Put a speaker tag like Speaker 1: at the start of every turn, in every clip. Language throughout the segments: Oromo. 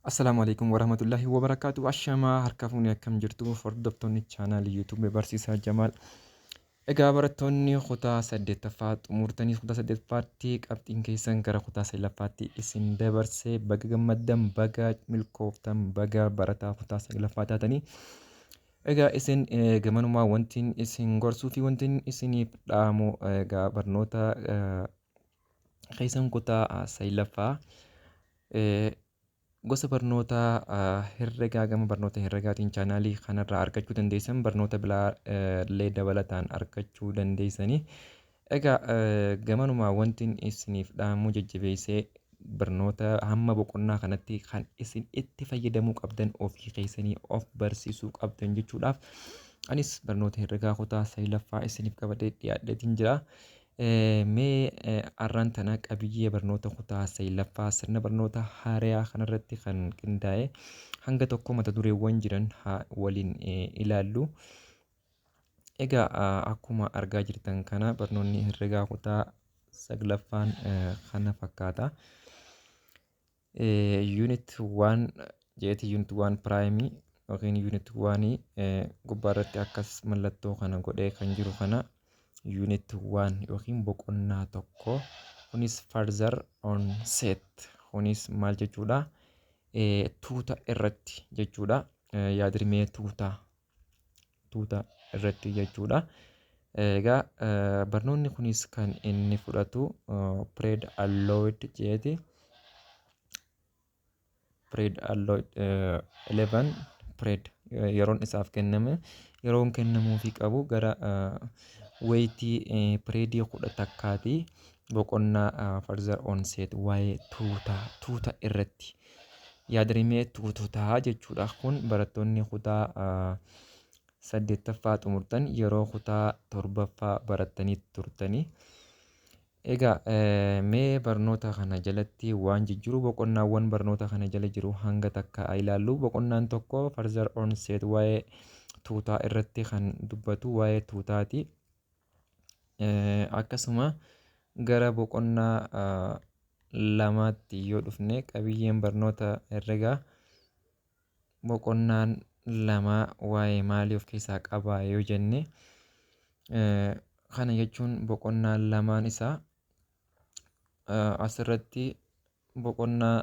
Speaker 1: Assalaamu alaikum warahmatullahi wabarakaatu. Ashamaa harka fuunee, akkam jirtu hordoftoonni chaanaalii YouTube Barsiisaa Jamaal? Egaa barattoonni kutaa saddeettaffaa xumurtanii kutaa saddeettaffaatti qabxiin keessan gara kutaa saglaffaatti isin dabarsee, baga gammaddan, baga milkooftan, baga barataa kutaa saglaffaa taatanii. Egaa isin gamanumaa wanti isin gorsuu fi wanti isiniif dhaamu, egaa barnoota keessan kutaa saglaffaa gosa barnoota herregaa, gama barnoota herregaatiin chaanaalii kanarraa argachuu dandeessan, barnoota biraa illee dabalataan argachuu dandeessanii. Egaa gamanumaa wanti isiniif dhaamu, jajjabeessee barnoota hamma boqonnaa kanatti kan isin itti fayyadamuu qabdan, ofii keessanii of barsiisuu qabdan jechuudhaaf anis barnoota herregaa kutaa saglaffaa isiniif qabadhee dhiyaadheetiin jira. Mee har'aan tana qabiyyee barnoota kutaa saglaffaa sirna barnoota haarayaa kanarratti kan qindaa'e hanga tokko mata dureewwan jiran haa waliin ilaallu. Egaa akkuma argaa jirtan kana barnoonni herregaa kutaa saglaffaan kana fakkaata. Unit 1 jeeti, unit 1 prime yookiin unit 1 gubbaarratti akkas mallattoo kana godhee kan jiru kana unit 1 yookiin boqonnaa 1. Kunis further on set, kunis maal jechuudha? Tuuta irratti jechuudha, yaadrimee tuuta irratti jechuudha. Egaa barnoonni kunis kan inni fudhatu period allowed jeeti. Period allowed 11 period, yeroon isaaf kenname, yeroon kennamuufii qabu gara wayitii periodii 11ti. Boqonnaa further on set, waa'ee tuuta irratti, yaadrimee tuutotaa jechuudha. Kun barattoonni kutaa saddeettaffaa xumurtan yeroo kutaa torbaffaa barattanii turtanii. Egaa mee barnoota kana jalatti waan jijjiiru, boqonnaawwan barnoota kana jala jiru hanga takka ilaallu. Boqonnaan 1 further on set, waa'ee tuutaa irratti kan dubbatu, waa'ee tuutaati. Akkasuma gara boqonnaa lamaatti yoo dhufne, qabiyyeen barnoota herregaa boqonnaan lamaa waa'ee maalii of keessaa qaba yoo jenne, kana jechuun boqonnaan lamaan isaa asirratti boqonnaa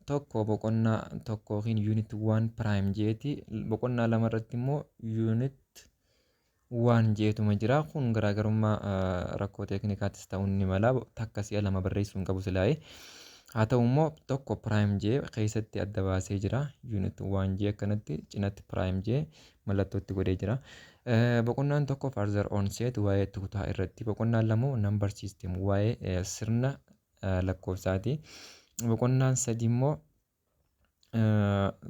Speaker 1: 1, boqonnaa 1 yookiin unit 1 prime jeeti, boqonnaa 2 irratti immoo unit 1 jeetuma jira. Kun garaagarummaa rakkoo teeknikaatis ta'uu ni mala, takka si'a lama barreessuu hin qabu silaa'ee. Haa ta'u immoo 1 prime jee keessatti adda baasee jira. Unit 1 jee akkanatti cinatti prime jee mallattoo itti godhee jira. Boqonnaan 1 further on set, waa'ee tuutaa irratti. Boqonnaan 2 number system, waa'ee sirna lakkoofsaati. Boqonnaan 3 immoo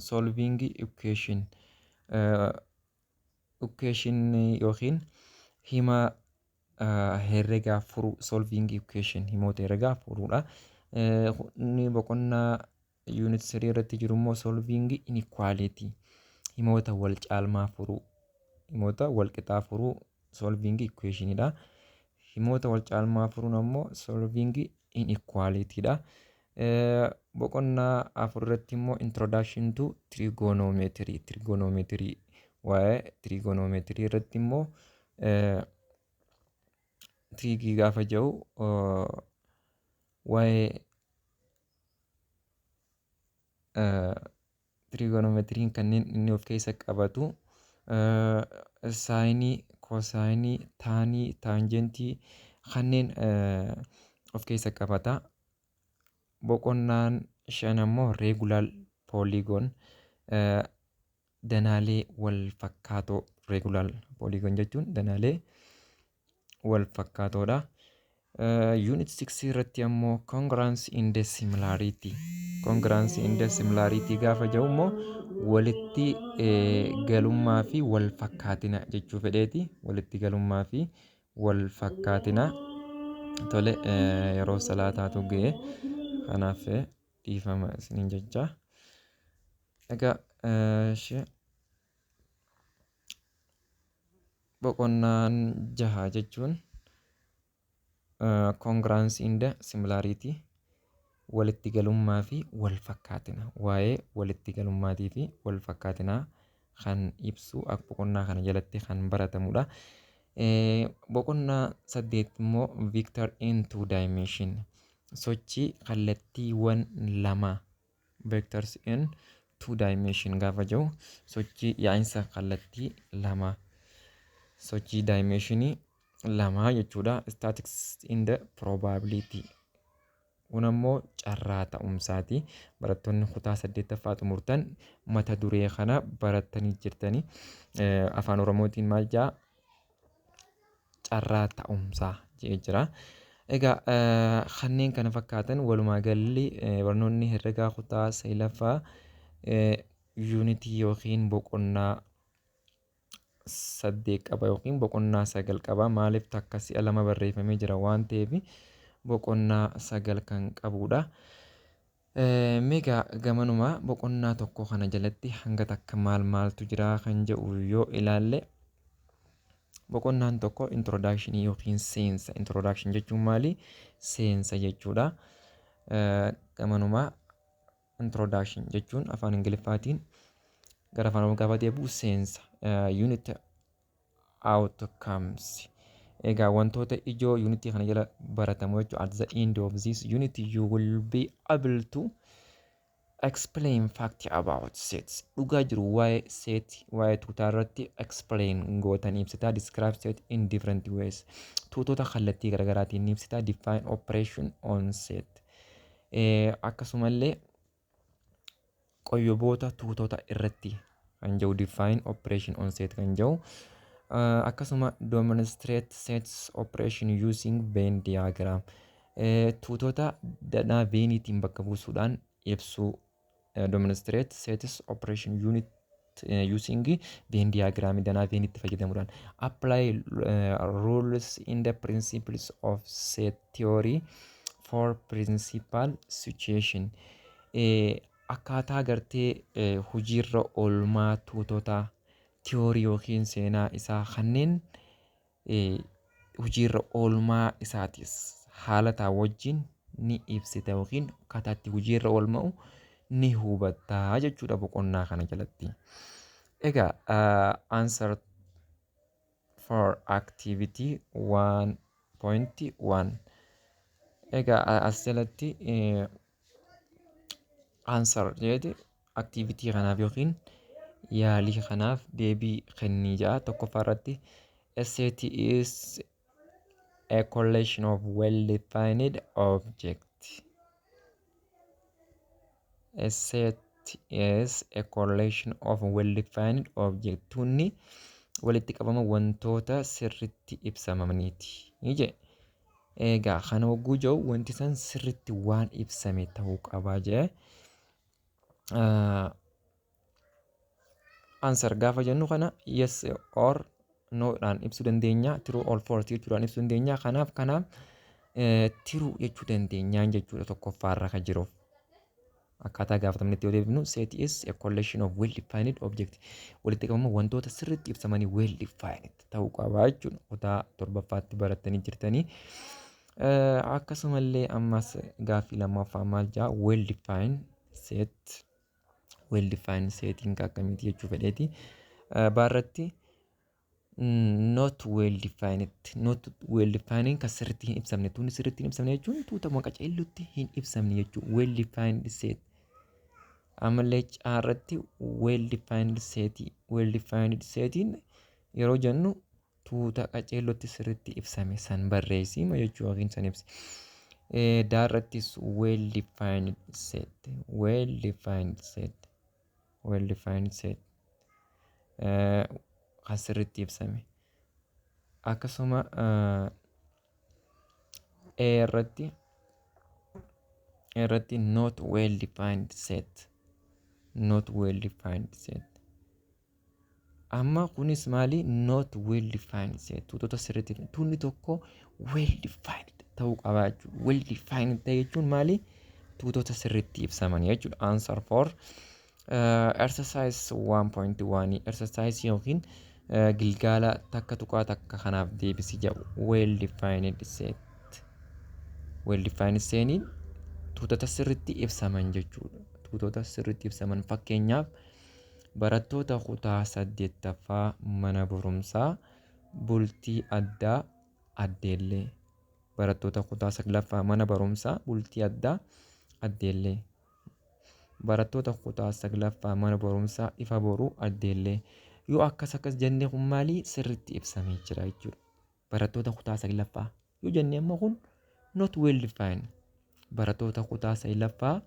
Speaker 1: solving equation yookiin hima herregaa furuu, solving equation, himoota herregaa furuudha. Inni boqonnaa unit 3 irratti jiru immoo solving inequality, himoota wal caalmaa furuu, himoota wal qixaa furuu, solving equationidha. Himoota wal caalmaa furuun ammoo solving inequalityidha. Boqonnaa 4 irratti immoo introduction to trigonometry, trigonometry, waa'ee trigonometry irratti immoo trigii gaafa jedhu waa'ee trigonometriin kanneen inni of keessa qabatu, saayinii, kosaayinii, taanii, taanjentii kanneen of keessa qabata. Boqonnaan 5 ammoo regular polygon, danaalee wal fakkaatoo, regular polygon jechuun danaalee wal fakkaatoodha. Unit 6 irratti ammoo congruence and similarity. Congruence and similarity gaafa jedhu immoo walitti galummaa fi wal fakkaatina jechuu fedheeti. Walitti galummaa fi wal fakkaatina. Tole, yeroo salaataatu ga'e, kanaaf dhiifama isiniin jecha. Egaa ishee boqonnaan 6 jechuun congruence and similarity. Walitti galummaa fi wal fakkaatina. Waa'ee walitti galummaatii fi wal fakkaatinaa kan ibsu boqonnaa kana jalatti kan baratamudha. Boqonnaa 8 immoo vector in two dimension, sochii kallattiiwwan lama. Vectors in two dimension gaafa jedhu sochii yaa'insa kallattii lama, sochii dimensionii lama jechuudha. Statistics in the probability, kun ammoo carraa ta'umsaati. Barattoonni kutaa 8ffaa xumurtan mata duree kana barattanii jirtanii. Afaan Oromootiin maal jedha? Carraa ta'umsaa jedhee jira. Egaa kanneen kana fakkaatan. Walumaa galli barnoonni herregaa kutaa 9ffaa yuunitii yookiin boqonnaa 8 qaba yookiin boqonnaa 9 qaba. Maaliif? Takka si'a lama barreeffamee jira waan ta'eef boqonnaa 9 kan qabudha. Meegaa gamanumaa boqonnaa 1 kana jalatti hanga takka maal maaltu jira kan jedhu yoo ilaalle, boqonnaan 1 introduction yookiin seensa. Introduction jechuun maali? Seensa jechuudha. Gamanumaa introduction jechuun afaan Ingiliffaatiin gara afaan Oromoo gaafa deebi'u seensa. Unit outcomes. Egaa wantoota ijoo yuunitii kana jala baratamu jechuudha. At the end of this unit, you will be able to explain fact about sets. Dhugaa jiru waa'ee set, waa'ee tuutaa irratti explain gootan ibsitaa. Describe set in different ways. Tuutota kallattii garaagaraatiin ibsitaa. Define operation on set. Akkasumallee qoyyoboota tuutota irratti kan jedhu, define operation on set kan jedhu, akkasuma demonstrate sets operation using Venn diagram, tuutota danaa Venniitiin bakka buusuudhaan ibsuu, demonstrate sets operation unit using Venn diagram, danaa Venniitti fayyadamuudhaan, apply rules in the principles of set theory for principal situation, akkaataa gartee hojiirra oolmaa tuutota tiyoorii yookiin seenaa isaa kanneen hojiirra oolmaa isaatis haalataa wajjin ni ibsita yookiin akkaataa itti hojiirra oolma'u ni hubattaa jechuudha boqonnaa kana jalatti. Egaa answer for activity 1.1. Egaa as jalatti answer jedheti activity kanaaf yookiin yaalii kanaaf deebii kennii jedha. Tokkoffaa irratti, set is a collection of well-defined object. A set is a collection of well-defined object. Tunni walitti qabama wantoota sirritti ibsamaniiti jedhe. Egaa kana hogguu jiru wanti san sirritti waan ibsame ta'uu qabaa jedhe. Answer gaafa jennu kana yes or no dhaan ibsuu dandeenya. True or false jechuudhaan ibsuu dandeenya. Kanaaf true jechuu dandeenyaan jechuudha tokkoffaarra kan jiruuf. Akkaataa gaafatamnetti yoo deebifnu, set is a collection of well defined object. Walitti qabama wantoota sirriitti ibsamanii well defined ta'uu qaba jechuudha. Kutaa 7ffaatti barattanii jirtanii. Akkasumallee ammas gaaffii lammaffaa maal jedha? Well defined set, well defined setiin akkamiiti jechuu fedheeti. Baarratti not well defined, not well defined kan sirriitti hin ibsamne. Tuunni sirriitti hin ibsamne jechuun tuuta qaceellutti hin ibsamne jechuudha. Well defined set. Ammallee caarratti well defined setii, well defined setiin yeroo jennu tuuta qaceellotti sirriitti ibsame san barreessii jechuu yookiin san ibsi. Daarrattis well defined set, well defined set, well defined set kan sirriitti ibsame. Akkasuma E irratti not well defined set, not well defined set. Amma kunis maali? Not well defined set, tuutota sirriitti, tuunni tokko well defined ta'uu qaba jechuudha. Well defined ta'e jechuun maali? Tuutota sirriitti ibsaman jechuudha. Answer for exercise 1.1, exercise yookiin gilgaala 1.1 kanaaf deebisi jedhu. Well defined set, well defined setiin Tuutota sirriitti ibsaman jechuudha. Tuutota sirriitti ibsaman, fakkeenyaaf barattoota kutaa 8ffaa mana barumsaa bultii addaa Addeellee. Barattoota kutaa 9ffaa mana barumsaa bultii addaa Addeellee. Barattoota kutaa 9ffaa mana barumsaa Ifa Boruu Addeellee. Yoo akkas akkas jennee, kun maalii sirriitti ibsamee jira jechuudha. Barattoota kutaa 9ffaa yoo jennee immoo kun not well defined. Barattoota kutaa 9ffaa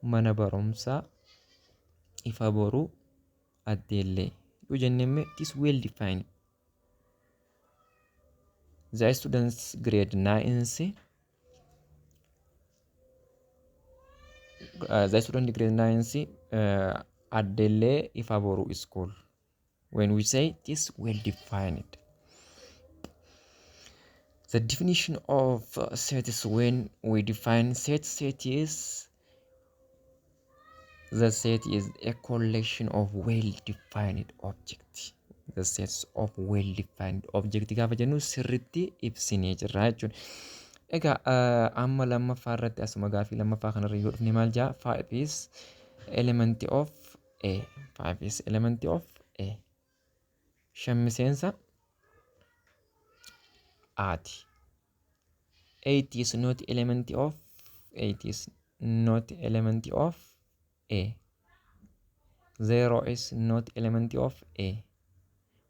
Speaker 1: mana barumsaa Ifa Boruu Addeellee yoo jennee immoo it is well defined. The students grade 9, the student grade 9 Addeellee Ifa Boruu school. When we say, it is well defined. The definition of set is, when we define set, set is the set is a collection of well defined object. The sets of well defined object gaafa jennu sirriitti ibsinee jirra jechuudha. Egaa amma lammaffaa irratti, asuma gaafii lammaffaa kanarra yoo dhufne maal jaa? 5 is element of A. 5 is element of A. 5 miseensa Aati. 8 is not element of 8 is not element of A. 0 is not element of A.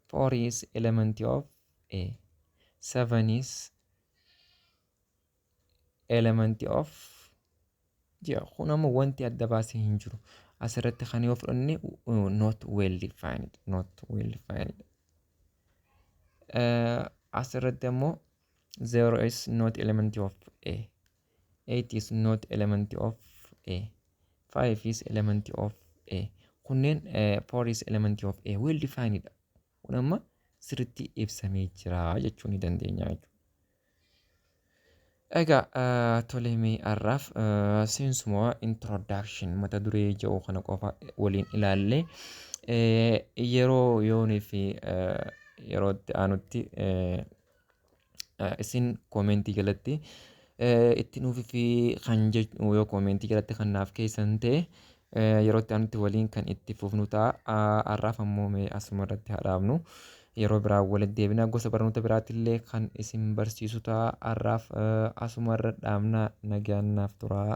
Speaker 1: 4 is element of A. 7 is element of jaa. Kun ammoo wanti adda baasee hin jiru. Asirratti kan yoo fudhanne not well defined, not well defined. Asirratti ammoo 0 is not element of A. 8 is not element of A. 5 is element of A. Kunneen 4 is element of A, well defined dha. Kun amma sirriitti ibsamee jira jechuu ni dandeenya jechuudha. Egaa tole, mee har'aaf seensuma introduction mata duree jedhu kana qofa waliin ilaallee, yeroo yoonii fi yeroo itti aanutti isin koomentii jalatti itti nuufi fi kan jedhu yoo koomentii jalatti kan naaf keessan ta'e, yeroo itti aanutti waliin kan itti fufnu ta'a. Har'aaf ammoo mee asuma irratti haa dhaabnu. Yeroo biraa walitti deebina, gosa barnoota biraatti kan isin barsiisu ta'a. Har'aaf asuma irra dhaabna, nagaan naaf turaa.